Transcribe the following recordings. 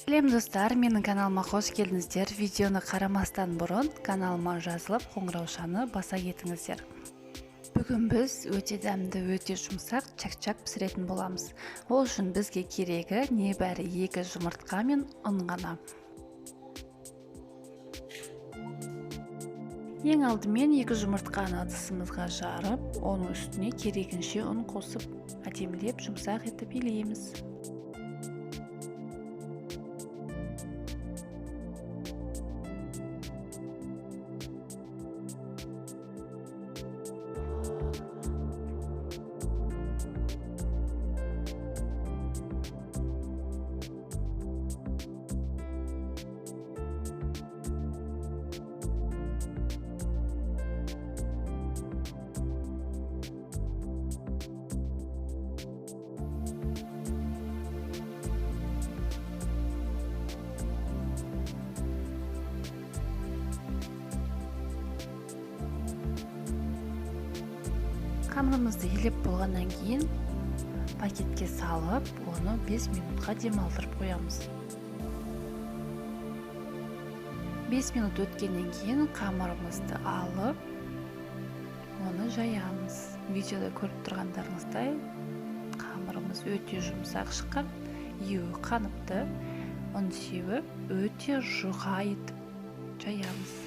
Сәлем достар, менің каналыма қош келдіңіздер. Видеоны қарамастан бұрын каналыма жазылып, қоңыраушаны баса кетіңіздер. Бүгін біз өте дәмді, өте жұмсақ чак-чак пісіретін боламыз. Ол үшін бізге керегі небәрі 2 жұмыртқа мен ұн ғана. Ең алдымен 2 жұмыртқаны ыдысымызға жарып, оның үстіне керегінше ұн қосып, әдемілеп жұмсақ етіп илейміз. Қамырымызды елеп болғаннан кейін пакетке салып, оны 5 минутқа демалдырып қоямыз. 5 минут өткеннен кейін қамырымызды алып, оны жаямыз. Видеода көріп тұрғандарыңыздай, қамырымыз өте жұмсақ шыққан, иуі қаныпты, ұн сеуіп, өте жұқа етіп жаямыз.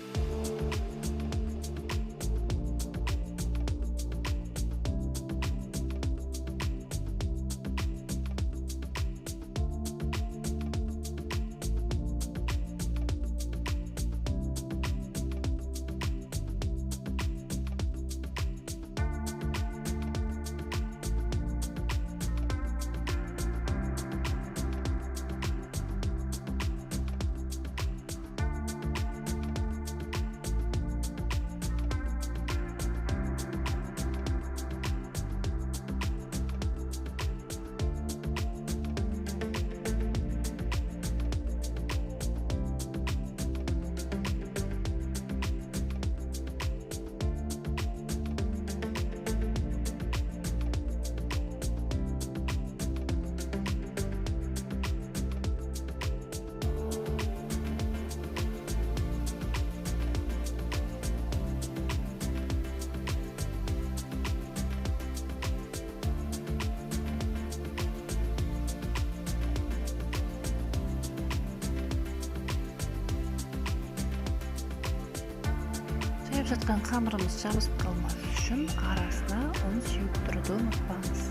Жайып жатқан қамырымыз жабысып қалмас үшін арасына ұн сеуіп тұруды ұмытпаңыз.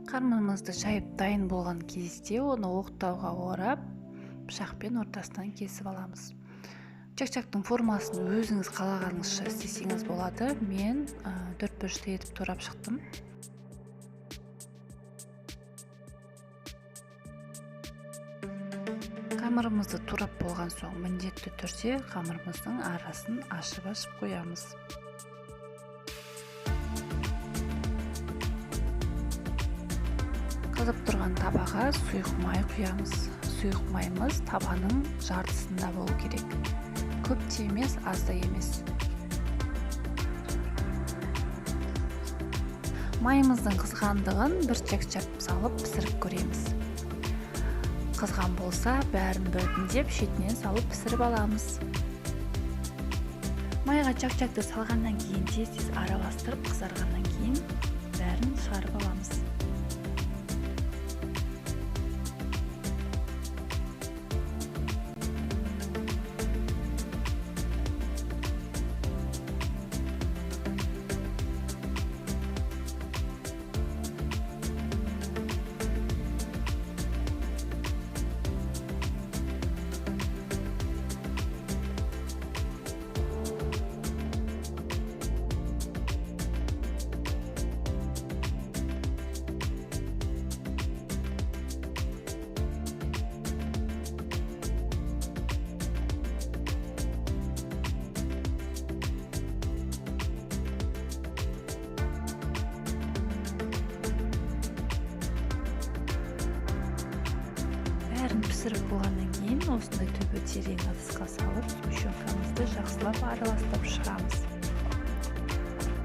Қамырымызды жайып дайын болған кезде оны оқтауға орап, пышақпен ортасынан кесіп аламыз. Чак-чактың формасын өзіңіз қалағаныңызша істесеңіз болады. Мен 4 бұрышты етіп турап шықтым. Қамырымызды турап болған соң міндетті түрде қамырымыздың арасын ашып-ашып қоямыз. Қызып тұрған табаға сұйық май құямыз. Сұйық майымыз табаның жартысында болу керек. Көп те емес, аз да емес. Майымыздың қызғандығын бір чак-чак салып пісіріп көреміз. Қызған болса, бәрін біртіндеп шетінен салып пісіріп аламыз. Майға чак-чакты салғаннан кейін тез-тез араластырып, қызарғаннан кейін бәрін шығарып аламыз. Бәрін пісіріп болғаннан кейін осындай түбі терең ыдысқа салып, сгущенкамызды жақсылап араластырып шығамыз.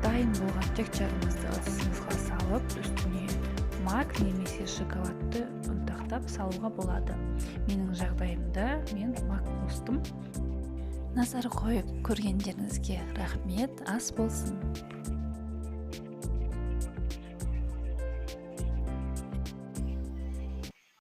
Дайын болған чак-чагымызды ыдысымызға салып, үстіне мак немесе шоколадты ұнтақтап салуға болады. Менің жағдайымда мен мак қостым. Назар қойып көргендеріңізге рахмет, ас болсын!